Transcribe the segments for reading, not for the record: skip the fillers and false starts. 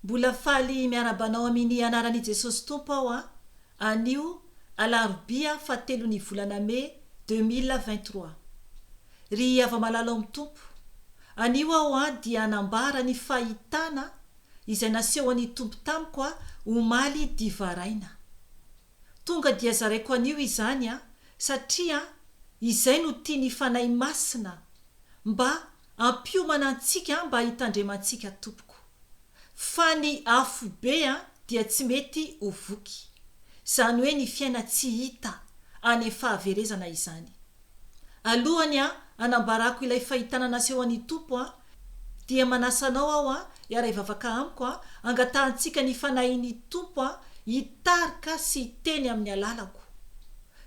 Mbola faly miarahaba anao amin ny anaran i Jesosy Tompo aho a, anio alarobia fahatelo ny volana mey 2023. Ry hava-malala ao amin'ny Tompo, anio aho a dia hanambara ny fahitana izay nasehon ny Tompo tamiko a omaly divaraina. Tonga dia zaraiko anio izany a satria izay no tian'ny Fanahy Masina mba hampiomana antsika mba hitandremantsika tompoko. Fa ny afobe a dia tsy mety ho voky. Izany hoe ny fiaina tsy hita any fahaverezana izany. Alohany a hanambarako ilay fahitana nasehon'ny Tompo a dia manasa anao aho a hiara-hivavaka amiko a hangatahantsika ny Fanahin'ny Tompo a hitarika sy hiteny amin'ny alalako.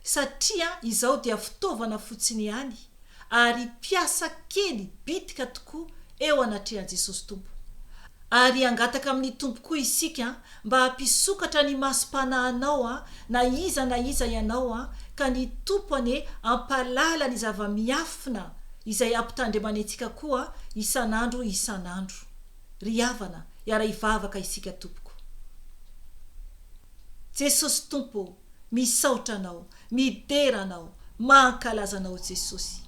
Satria izaho dia fitaovana fotsiny ihany ary mpiasa kely bitika tokoa eo anatrehan'i Jesosy Tompo. Ary hangataka amin'ny Tompo koa isika mba hampisokatra ny masom-panahinao na iza na iza ianao ka ny Tompo anie hampahalala ny zava-miafina izay hampitandremany antsika koa isan'andro isan'andro. Ry havana, hiara-hivavaka isika tompoko. Jesosy Tompo ô, misaotra Anao, midera Anao, mankalaza Anao Jesosy.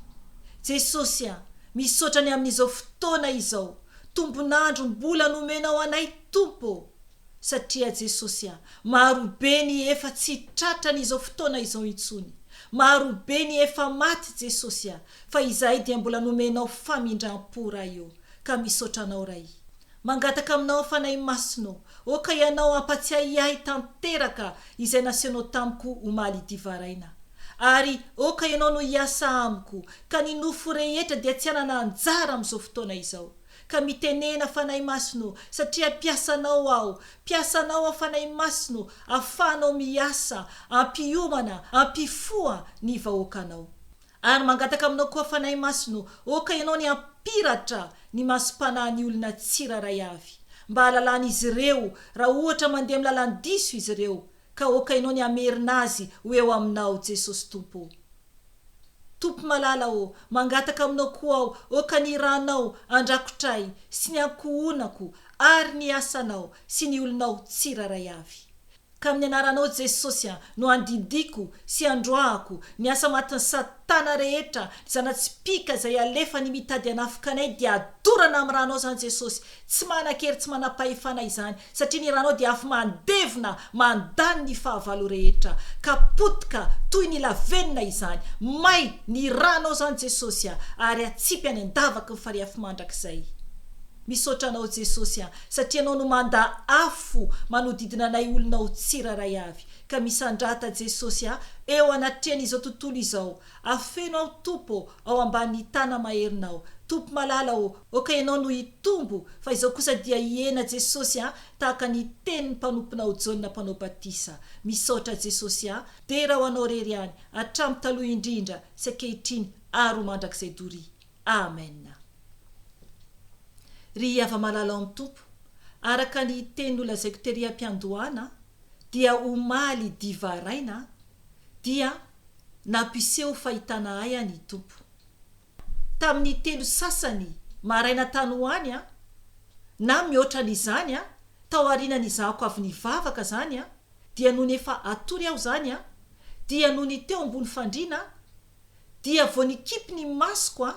Jesosy a, misaotra ny amin'izao fotoana izao, tombon'andro mbola nomenao anay Tompo ô! Satria Jesosy a, marobe ny efa tsy tratran'izao fotoana izao intsony, marobe ny efa maty Jesosy a, fa izahay dia mbola nomenao famindram-po Ray ô, ka misaotra Anao Ray. Mangataka aminao Fanahy Masina ô, oka Ianao hampatsiahy ahy tanteraka izay nasehonao tamiko omaly ity varaina. Ary oka Ianao no hiasa amiko, ka ny nofo rehetra dia tsy hanana anjara amin'izao fotoana izao. Ka mitenena Fanahy Masina ô, satria mpiasanao aho, mpiasanao aho Fanahy Masina ô, afahanao miasa, ampiomana, ampifoha ny vahoakanao. Ary mangataka aminao koa Fanahy Masina ô, aoka Ianao ny hampiratra ny masom-panahin'ny olona tsirairay avy, mba hahalalan'izy ireo raha ohatra mandeha amin'ny lalan-diso izy ireo, ka aoka Ianao ny hamerina azy ho eo Aminao, Jesosy Tompo ô. Tompo malala ô, mangataka Aminao koa aho, aoka ny Rànao handrakotra ahy sy ny ankohonako ary ny asanao sy ny olonao tsirairay avy. Ka amin'ny anaranao Jesosy a, no andidiako sy androahako ny asa matin'i satana rehetra, ny zana-tsipìka izay alefany mitady hanafika anay dia adorana amin'ny ranao izany Jesosy, tsy manan-kery tsy manam-pahefana izany, satria ny ranao dia afo mandevona mandany ny fahavalo rehetra, ka potika toy ny lavenona izany, may ny ranao izany Jesosy a, ary atsipy any an-davaky ny farihy afo mandrakizay. Misaotra anao Jesosy a, satria Ianao no manda afo manodidina anay olonao tsirairay avy, ka misandrata Jesosy a, eo anatrehan izao tontolo izao, afeno aho Tompo ô, ao ambany tana maherinao, Tompo malala ô, oka Ianao no hitombo, fa izao kosa dia hihena Jesosy a, tahaka ny tenin'ny mpanomponao Jaona mpanao batisa, misaotra Jesosy a, dera ho Anao rery ihany, hatramin'ny taloha indrindra sy ankehitriny ary ho mandrakizay doria. Amen. Ry hava-malala ao amin'ny Tompo, araka ny teny nolazaiko tery am-piandohana, dia omaly divaraina dia nampiseho fahitana ahy ny Tompo. Tamin'ny telo sasany maraina tany ho any, na mihoatra an'izany, tao aorianan'izahako avy nivavaka izany, dia nony efa hatory aho izany, dia nony teo ambony fandriana, dia vao nikipy ny masoko an,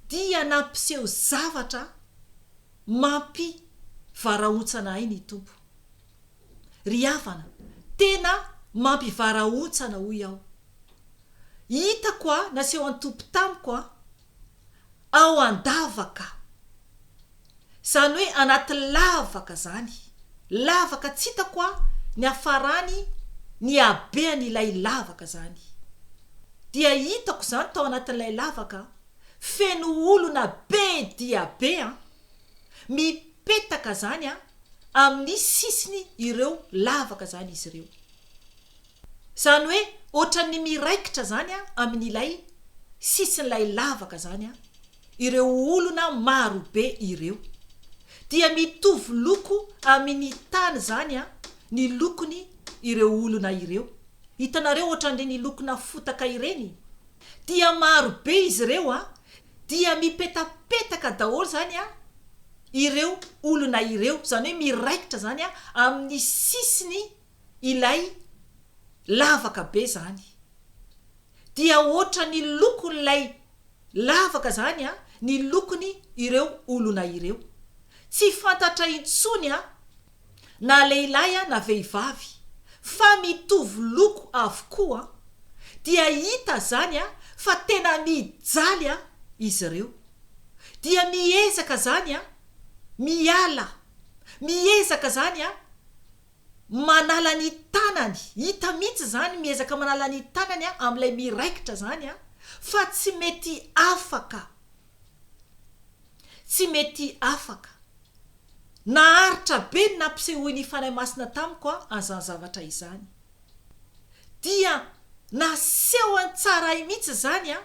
dia nampiseho zavatra mampi varahontsana ahy ny Tompo. Ry havana, tena mampivarahontsana hoy aho. Hitako an, nasehon'ny Tompo tamiko an, ao an-davaka. Izany hoe anaty lavaka izany. Lavaka tsy hitako a ny hafarany ny habeany ilay lavaka izany. Dia hitako izany tao anatin'ilay lavaka feno olona be dia be an, mipetaka izany an amin'ny sisiny ireo lavaka izany izy ireo. Izany hoe ohatran'ny miraikitra izany amin'ilay sisin'ilay lavaka izany ireo olona maro be ireo. Dia mitovy loko amin'ny tany izany ny lokony ireo olona ireo. Hitanareo ohatran'ireny lokona fotaka ireny? Dia maro be izy ireo dia mipetapetaka daholo izany. ireo olona ireo, izany hoe miraikitra izany amin'ny sisiny ilay lavaka be izany. Dia hoatran'ny lokon'ilay lavaka izany ny lokony ireo olona ireo. Tsy fantatra intsony na lehilahy na vehivavy fa mitovy loko avokoa, dia hita izany fa tena mijaly izy ireo. Dia miezaka izany miala, miezaka izany manala ny tanany, hita mihitsy izany miezaka manala ny tanany amin'ilay miraikitra izany fa tsy mety afaka, tsy mety afaka. Naharitra be ny nampisehoin'ny Fanahy Masina tamiko an'izany zavatra izany. Dia nasehony tsara ahy mihitsy izany an,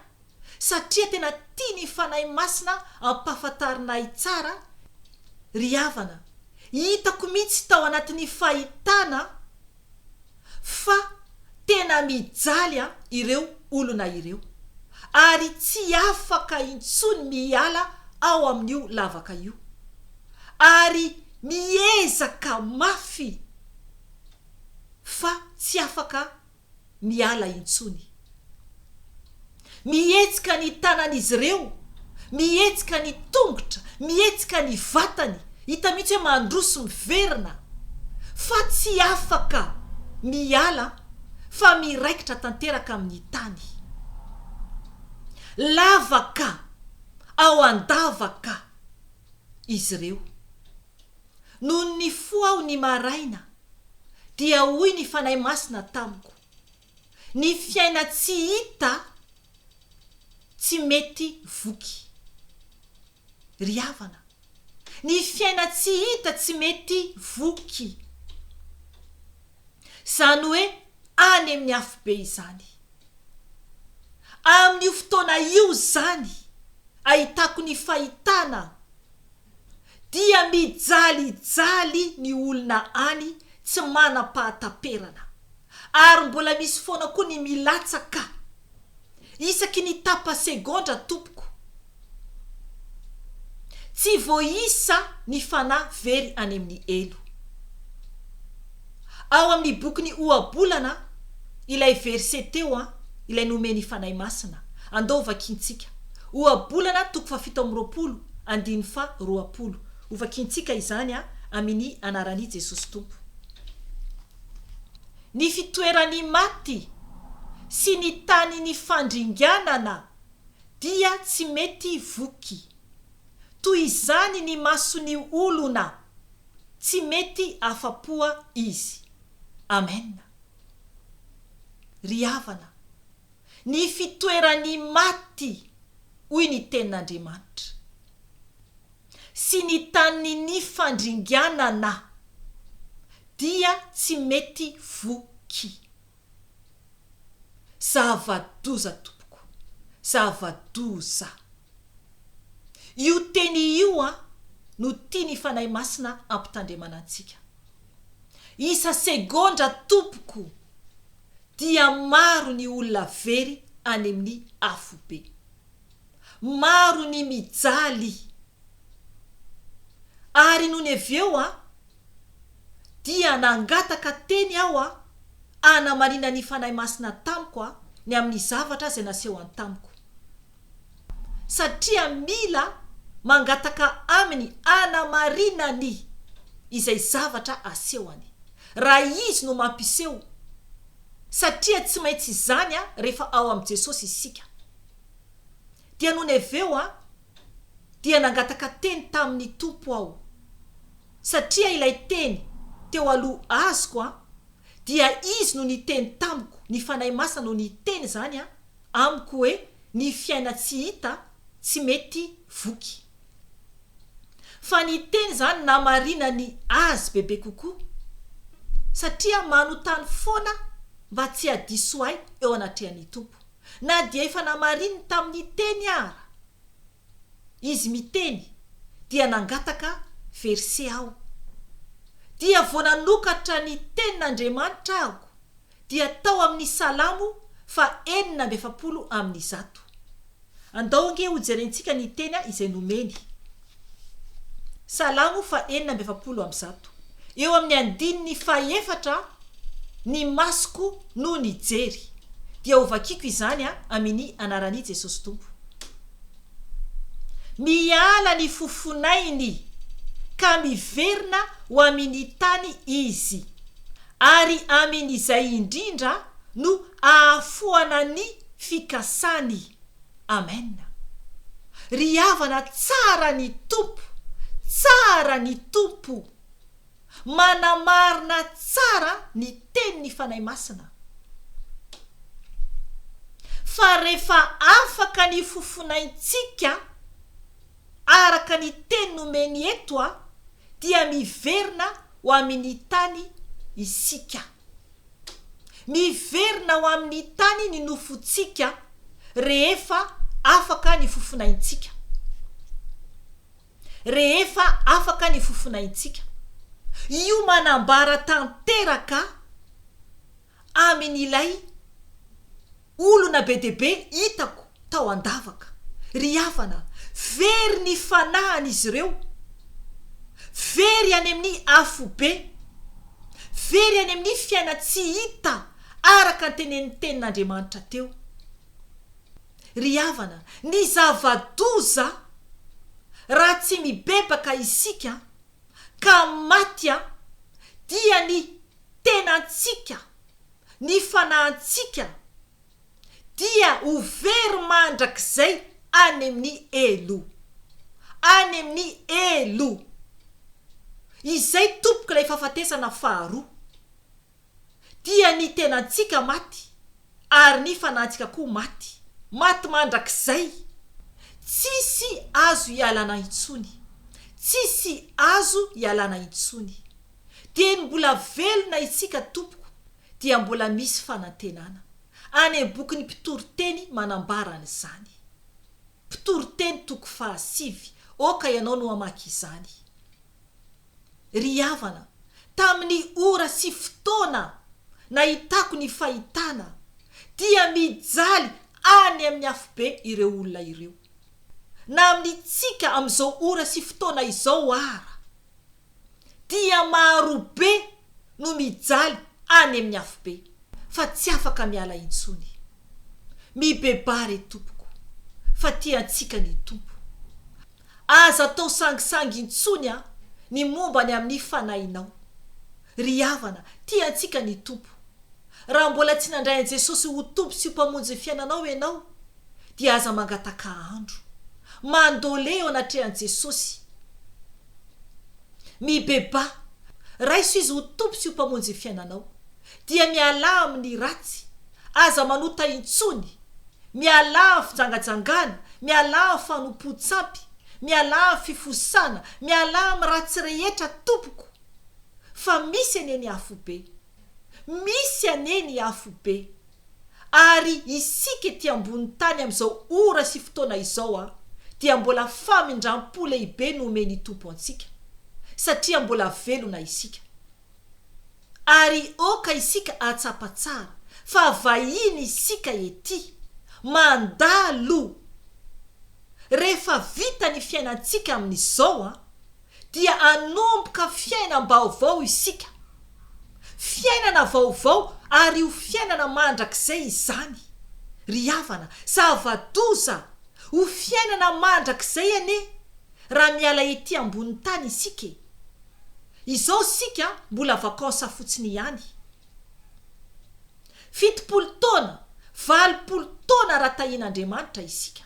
satria tena tian'ny Fanahy Masina ampahafantarina ahy tsara ry havana. Hitako mihitsy tao anatin'ny fahitana fa tena mijaly ireo olona ireo ary tsy afaka intsony miala ao amin'io lavaka io ary miezaka mafy fa tsy afaka miala intsony. Mihetsika ny tanan'izy ireo, mihetsika ny tongotra, mihetsika ny vatany, hita mihitsy hoe mandroso miverina fa tsy afaka miala fa miraikitra tanteraka amin'ny tany. Lavaka ao an-davaka izy ireo. Nony nifoha aho ny maraina dia hoy ny Fanahy Masina tamiko, Ny fiaina tsy hita tsy mety voky. Ry havana, ny fiaina tsy hita tsy mety voky. Izany hoe any amin'ny afobe izany. Amin'io fotoana io izany ahitako ny fahitana dia mijalijaly ny olona any tsy manam-pahataperana ary mbola misy foana koa ny milatsaka isaky ny tapa-segondra tompoko. Tsy voaisa ny fanahy very any amin'ny helo. Ao amin'ny bokin'ny Ohabolana ilay verset teo an, ilay nomen'ny Fanahy Masina. Andao vakintsika. Ohabolana toko fahafito amby 20 andininy faha 20. Hovakintsika izany amini anaran'i Jesosy Tompo. Ny fitoeran'ny maty sy ny tanin'ny fandringanana dia tsy mety voky. Toy izany ny mason'ny olona, tsy mety afa-poa izy. Amen. Ry havana, ny fitoeran'ny maty, hoy ny Tenin'Andriamanitra, sy ny tanin'ny fandringanana dia tsy mety voky. Zava-doza tompoko, zava-doza. Io teny io an no tian'ny Fanahy Masina ampitandremana antsika. Isa segondra tompoko dia maro ny olona very any amin'ny afobe. Maro ny mijaly. Ary nony avy eo an dia nangataka teny aho an hanamarina ny Fanahy Masina tamiko an ny amin'ny zavatra izay nasehony tamiko. Satria mila mangataka Aminy hanamarinany izay zavatra asehony. Raha Izy no mampiseho. Satria tsy maintsy izany an rehefa ao amin'i Jesosy isika. Dia nony avy eo an dia nangataka teny tamin'ny Tompo aho. Satria ilay teny teo aloha azoko an, dia Izy no niteny tamiko, ny Fanahy Masina no niteny izany an, amiko hoe ny fiaina tsy hita tsy mety voky. Fa ny teny izany namarinany azy bebe kokoa, satria manotany foana mba tsy hadiso ahy eo anatrehan'ny Tompo. Na dia efa namarininy tamin'ny teny ara. Izy miteny dia nangataka verset aho. Dia vao nanokatra ny tenin'Andriamanitra aho dia tao amin'ny Salamo faha 146. Andao ange ho jerentsika ny teny izay nomeny. Salamo faha 146, eo amin'ny andininy faha-efatra, Ny masoko no nijery. Dia hovakiko izany amini anaran'i Jesosy Tompo. Miala ny fofonainy ka miverina ho amini tany izy, ary amin'izay indrindra no ahafoana ny fikasany. Amen. Ry havana tsara ny Tompo, tsara ny Tompo. Manamarina tsara ny tenin'ny Fanahy Masina. Fa rehefa afaka ny fofonaintsika araka ny teny nomeny eto dia miverina ho amin'ny tany isika. Miverina ho amin'ny tany ny nofontsika rehefa afaka ny fofonaintsika. Rehefa afaka ny fofonaintsika. Io manambara tanteraka amin'ilay olona be dia be hitako tao an-davaka. Ry havana, very ny fanahin'izy ireo. Very any amin'ny afobe. Very any amin'ny fiainan-tsy hita araka ny tenenin'ny Tenin'Andriamanitra teo. Ry havana, ny zava-doza raha tsy mibebaka isika ka maty dia ny tenantsika, ny fanahintsika dia ho very mandrakizay any amin'ny helo. Any amin'ny helo. Izay tompoko ilay fahafatesana faharoa. Dia ny tenantsika maty ary ny fanahintsika koa maty. Maty mandrakizay. Tsisy azo ialana intsony. Tsisy azo ialana intsony. Dieny mbola velona isika tompoko dia mbola misy fanantenana. Any amin'ny bokin'ny Mpitoriteny manambara an'izany. Mpitoriteny toko fahasivy, aoka ianao no hamaky izany. Ry havana, tamin'ny ora sy fotoana nahitako ny fahitana dia mijaly any amin'ny afobe ireo olona ireo. Na amintsika amin'izao ora sy fotoana izao ara. Dia marobe no mijaly any amin'ny afobe fa tsy afaka miala intsony. Mibebaha re tompoko fa tia antsika ny Tompo. Aza atao sangisangy intsony an ny momba ny amin'ny fanahinao. Ry havana, tia antsika ny Tompo. Raha mbola tsy nandray an'i Jesosy ho Tompo sy ho Mpamonjy ny fiainanao ianao dia aza mangataka andro. Mandole eo anatrehan'i Jesosy. Mibebaha. Raiso Izy ho Tompo sy ho Mpamonjy ny fiainanao. Dia mialà amin'ny ratsy. Aza manota intsony. Mialà amin'ny fijangajangana. Mialà amin'ny fanompoan-tsampy. Mialà amin'ny fifosana. Mialà amin'ny ratsy rehetra tompoko. Fa misy anie ny afobe. Misy anie ny afobe. Ary isika ety ambony tany amin'izao ora sy fotoana izao a, dia mbola famindram-po lehibe no omen'i Tompo antsika, satria mbola velona isika. Ary aoka isika hahatsapa tsara fa vahiny isika ety, mandalo. Rehefa vita ny fiainantsika amin'izao a, dia hanomboka fiainam-baovao isika. Fiainana vaovao ary ho fiainana mandrakizay izany. Ry havana, zava-doza! Ho fiainana mandrakizay anie raha miala ety ambonin'ny tany isika e! Izao isika mbola vacances fotsiny ihany. 70 taona, 80 taona raha tahian'Andriamanitra isika.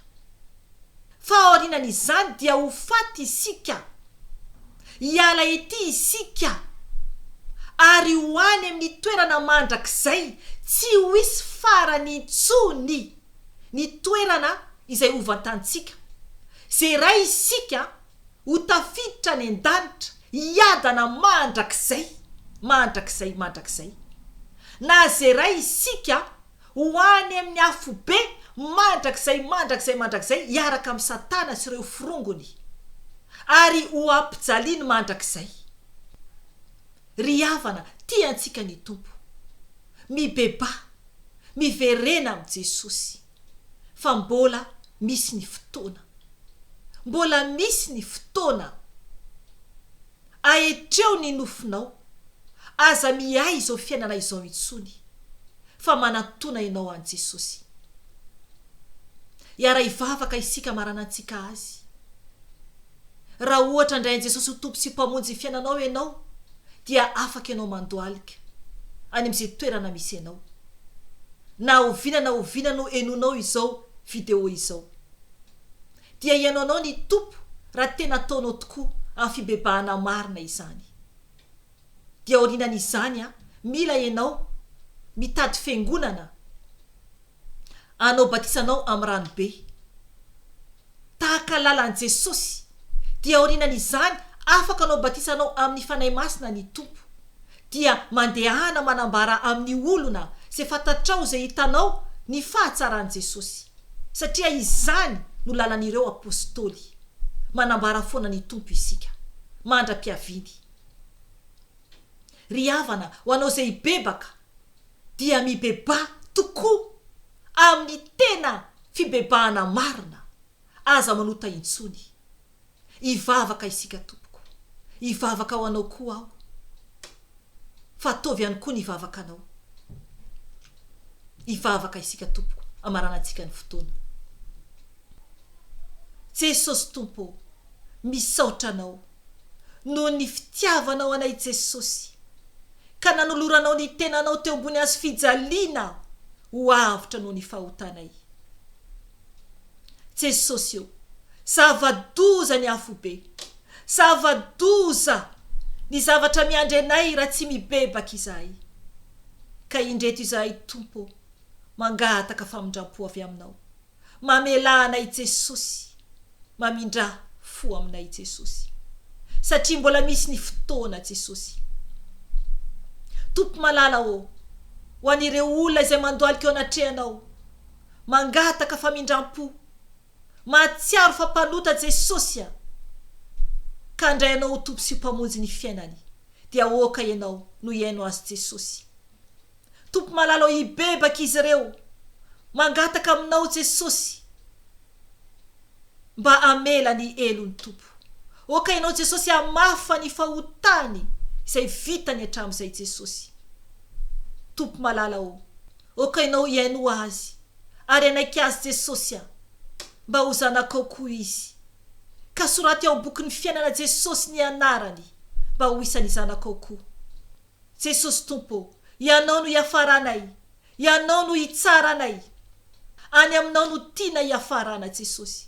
Fa aorianan'izany dia ho faty isika. Hiala ety isika ary ho any amin'ny toerana mandrakizay tsy ho hisy farany intsony ny toerana izay hovantantsika. Zeray isika ho tafiditra any an-danitra hiadana mandrakizay, mandrakizay, mandrakizay. Na zeray isika Ho any amin'ny afobe mandrakizay mandrakizay mandrakizay hiaraka amin'i Satana sy ireo forongony, ary ho ampijaliany mandrakizay. Ry havana, tia antsika ny Tompo. Mibebaha, miverena amin'i Jesosy, fa mbola misy ny fotoana. Mbola misy ny fotoana. Aetreo ny nofinao. Aza miahy izao fiainana izao intsony fa manatona ianao an'i Jesosy. Hiara-hivavaka isika hamaranantsika azy. Raha ohatra handray an'i Jesosy ho Tompo sy Mpamonjy ny fiainanao ianao dia afaka ianao mandohalika any amin'izay toerana misy anao. Na oviana na oviana no henoinao izao video izao. Dia hihaino anao ny Tompo raha tena ataonao tokoa amin'ny fibebahana marina izany. Dia aorianan'izany mila ianao mitady fiangonana hanao batisa anao amin'ny rano be. Tahaka lalan'i Jesosy. Dia aorianan'izany afaka hanao batisa anao amin'ny Fanahy Masina ny Tompo. Dia mandehana manambara amin'ny olona izay fantatrao izay hitanao ny fahatsaran'i Jesosy. Satria izany no lalan'ireo Apostoly. Manambara foana ny Tompo isika. Mandra-piaviany. Ry havana, ho anao izay hibebaka, dia mibebaha tokoa amin'ny tena fibebahana marina. Aza manota intsony. Hivavaka isika tompoko. Hivavaka ho anao koa aho. Fa ataovy ihany koa ny vavakanao. Hivavaka isika tompoko hamaranantsika ny fotoana. Jesosy Tompo ô, misaotra Anao noho ny fitiavanao anay Jesosy ka nanoloranao ny tenanao teo ambony hazo fijaliana ho avotra noho ny fahotanay. Jesosy ô, zava-doza ny afobe, zava-doza ny zavatra miandry anay raha tsy mibebaka izahay. Ka indreto izahay Tompo ô, mangataka famindram-po avy Aminao. Mamelà anay Jesosy, mamindrà fo aminay Jesosy. Satria mbola misy ny fotoana Jesosy. Tompo malala ô, ho an'ireo olona izay mandohalika eo anatrehanao, mangataka famindram-po, mahatsiaro fa mpanota Jesosy a! Ka handray Anao ho Tompo sy ho Mpamonjy ny fiainany, dia aoka Ianao no hihaino azy Jesosy. Tompo malala ô hibebaka izy ireo, mangataka Aminao Jesosy mba hamela ny helony Tompo. Aoka Ianao Jesosy hamafa ny fahotany izay vitany hatramin'izay Jesosy. Tompo malala ô. Aoka ianao hihaino azy ary hanaiky azy Jesosy a! Mba ho zanakao koa izy. Ka soraty ao bokin'ny fiainana Jesosy ny anarany mba ho isan'ny zanakao koa. Jesosy Tompo ô, Ianao no hiafaranay, Ianao no hitsara anay. Any aminao no tiana hiafarana Jesosy.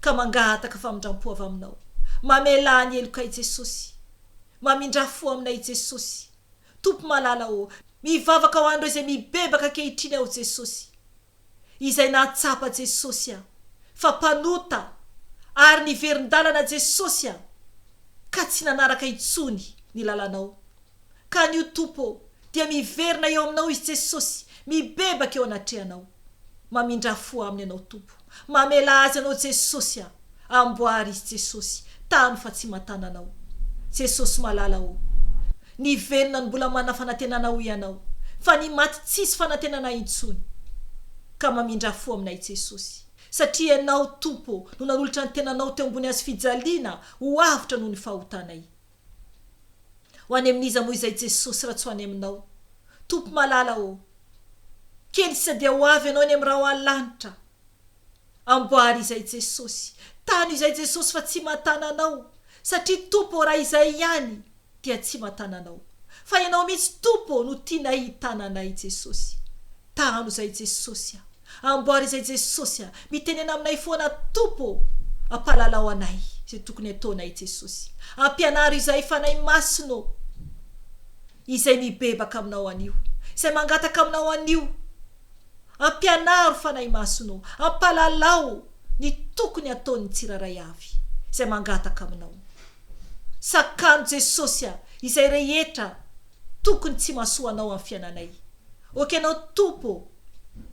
Ka mangataka famindrampo avy aminao. Mamelà ny helokay Jesosy. Mamindrà fo aminay Jesosy. Tompo malala ô, mivavaka ho an'ireo izay mibebaka ankehitriny aho Jesosy, izay nahatsapa Jesosy a, fa mpanota ary niverin-dalana Jesosy a, ka tsy nanaraka intsony ny lalanao. Ka anio Tompo ô, dia miverina eo aminao izy Jesosy, mibebaka eo anatrehanao. Mamindrà fo aminy Ianao Tompo. Mamelà azy Ianao Jesosy a! Amboary izy Jesosy, tano fa tsy matana Anao. Jesosy malala ô! Ny velona no mbola manana fanantenana hoy Ianao, fa ny maty tsisy fanantenana intsony. Ka mamindrà fo aminay Jesosy. Satria Ianao Tompo ô no nanolotra ny tenanao teo ambony hazofijaliana ho avotra noho ny fahotanay. Ho any amin'iza moa izay Jesosy raha tsy ho any aminao? Tompo malala ô! Kely sisa dia ho avy Ianao eny amin'ny rahona lanitra. Amboary izay Jesosy. Tano izay Jesosy fa tsy matana Anao. Satria Tompo ô raha izay ihany dia tsy matana Anao. Fa Ianao mihitsy Tompo ô no tianay hitana anay Jesosy. Tano izay Jesosy a. Amboary izay Jesosy a. Mitenena aminay foana Tompo ô. Ampalalao anay izay tokony ataonay Jesosy. Ampianaro izahay Fanahy Masina ô. Izay mibebaka aminao anio. Izay mangataka aminao anio. Ampianaro Fanahy Masina ô. Ampalalao ny tokony ataon'ny tsirairay avy. Izay mangataka aminao. Sakano Jesosy a. Izay rehetra tokony tsy mahasoa anao amin'ny fiainanay. Ok anao Tompo ô,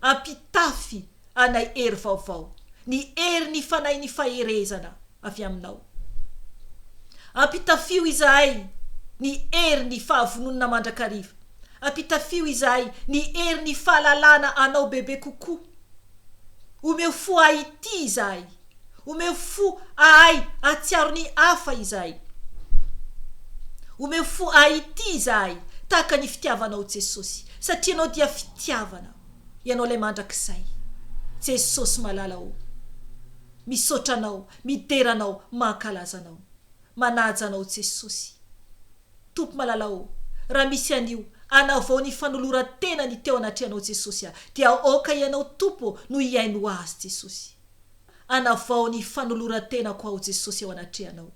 ampitafy anay hery vaovao, ny hery ny fanahy ny faherezana avy aminao. Ampitafio izahay ny hery ny fahavononana mandrakariva. Ampitafio izahay ny hery ny fahalalana anao bebe kokoa. Omeo fo ahy ity izahay. Omeo fo ahay hahatsiaro ny hafa izahay. Omeo fo ahy ity izahay tahaka ny fitiavanao Jesosy satria Ianao dia fitiavana. Ianao ilay mandrakizay. Jesosy malala ô. Misaotra Anao, midera Anao, mankalaza Anao. Manaja Anao Jesosy. Tompo malala ô, raha misy anio hanavao ny fanoloran-tenany teo anatrehanao Jesosy a, dia aoka Ianao Tompo no hihaino azy Jesosy. Anavao ny fanoloran-tenako aho Jesosy eo anatrehanao.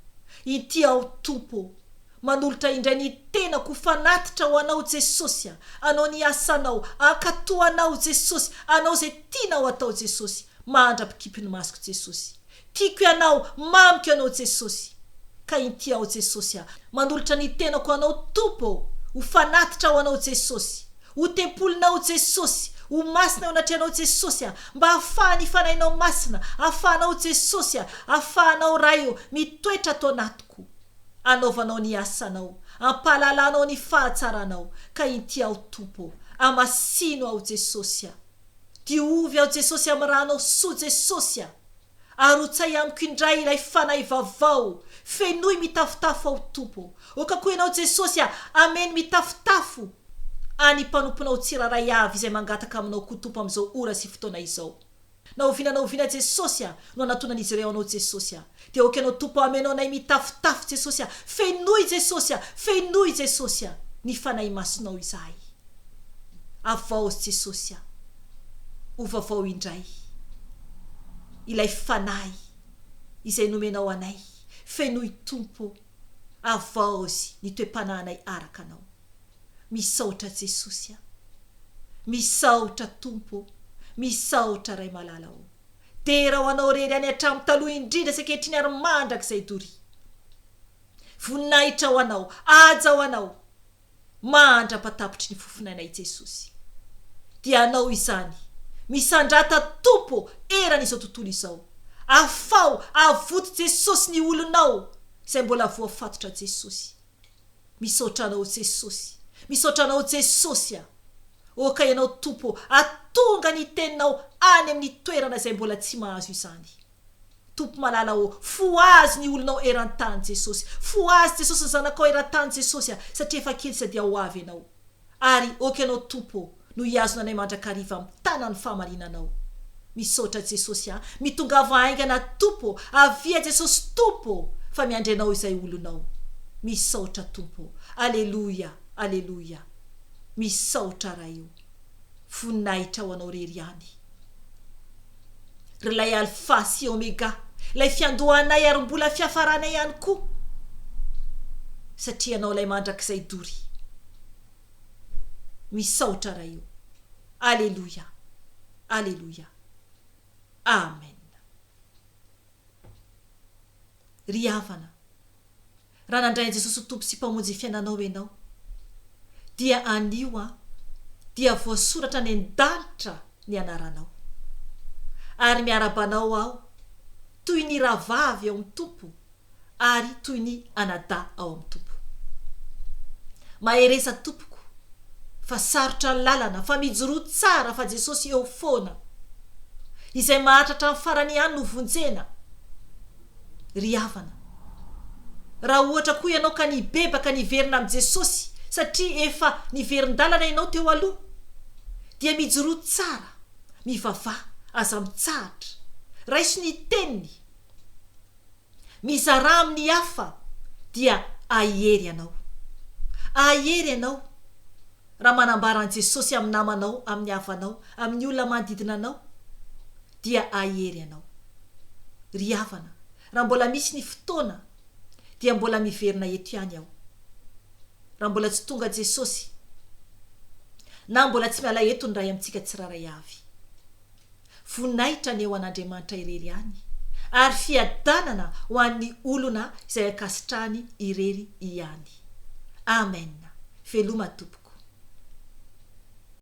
Inty aho Tompo ô. Manolotra indray ny tenako ho fanatitra ho Anao Jesosy a. Anao ny asanao, ankatoa Anao Jesosy, Anao izay tianao atao Jesosy. Mandra-pikipy ny masoko Jesosy. Tiako Ianao, mamiko Ianao Jesosy. Ka inty aho Jesosy a. Manolotra ny tenako Anao Tompo ô, ho fanatitra ho Anao Jesosy. Ho tempolinao Jesosy, ho masina eo anatrehanao Jesosy a, mba ahafahan'ny Fanahinao Masina, ahafahanao Jesosy a, ahafahanao Ray o, mitoetra ato anatiko, anaovanao ny asanao, ampahalalanao ny fahatsaranao, ka inty aho Tompo o, amasino aho Jesosy a, diovy aho Jesosy amin'ny rànao soa Jesosy a. Arotsay amiko indray ilay fanahy vaovao fenoy mitafotafo aho Tompo ô ka koa ianao Jesosy a ameno mitafotafo any mpanomponao tsirairay avy izay mangataka aminao koa Tompo amin'izao ora sy fotoana izao na oviana na oviana Jesosy a no anatonan'izy ireo anao Jesosy a dia aoka ianao Tompo ameno anay mitafotafo Jesosy a fenoy Jesosy a fenoy Jesosy a ny fanahy masinao izahay Avaozy Jesosy a! Ho vaovao indray ilay fanahy izay nomenao anay, fenoy Tompo ô, avaozy ny toe-panahinay araka Anao. Misaotra Jesosy a! Misaotra Tompo ô! Misaotra Ray malala ô! Dera ho Anao rery any hatramin'ny taloha indrindra sy ankehitriny ary mandrakizay doria. Voninahitra ho Anao, haja ho Anao. Mandra-patapitry ny fofonainay Jesosy dia anao izany Misandrata Tompo eran izao tontolo izao Afaho avoty Jesosy ny olonao izay mbola voafatotra Jesosy Misaotra anao Jesosy Misaotra anao Jesosy a Oka ianao Tompo atonga ny teninao any amin'ny toerana izay mbola tsy mahazo izany. Tompo malala ô, fohazy ny olonao eran-tany Jesosy, fohazy Jesosy ny zanakao eran-tany Jesosy a, satria efa kely sisa dia ho avy Ianao. Ary ok Ianao Tompo ô, no hihazona anay mandrakariva amin'ny tanan'ny fahamarinanao. Misaotra Jesosy a, mitongava haingana Tompo ô, avia Jesosy Tompo ô, fa miandry Anao izay olonao. Misaotra Tompo ô. Aleloia, Aleloia. Misaotra Ray ô. Voninahitra ho Anao rery ihany. Ry ilay Alfa sy Omega, ilay fiandohanay ary mbola fiafaranay ihany koa, satria Ianao ilay mandrakizay doria. Misaotra Ray o. Aleloia. Aleloia. Amen. Ry havana, Raha nandray an'i Jesosy ho Tompo sy Mpamonjy ny fiainanao ianao, dia anio an, dia voasoratra any an-danitra ny anaranao. Ary miarahaba anao aho toy ny rahavavy ao amin'ny Tompo ary toy ny anadahy ao amin'ny Tompo. Mahereza tompoko fa sarotra ny lalana fa mijoroa tsara fa Jesosy eo foana. Izay maharitra hatramin'ny farany ihany no vonjena. Ry havana, raha ohatra koa ianao ka nibebaka niverina amin'i Jesosy satria efa niverin-dalana ianao teo aloha, dia mijoroa tsara, mivavaha, aza mitsahatra, raiso ny teniny, mizarà amin'ny hafa dia hahery ianao. Hahery ianao raha manambara an'i Jesosy amin'ny namanao, amin'ny havanao, amin'ny olona manodidina anao. dia hahery anao. Ry havana, raha mbola misy ny fotoana dia mbola miverina eto ihany aho. Raha mbola tsy tonga Jesosy, na mbola tsy miala eto ny Ray amintsika tsirairay avy. Voninahitra anie ho an'Andriamanitra irery ihany, ary fiadanana ho an'ny olona izay ankasitrahany irery ihany. Amen. Veloma tompoko.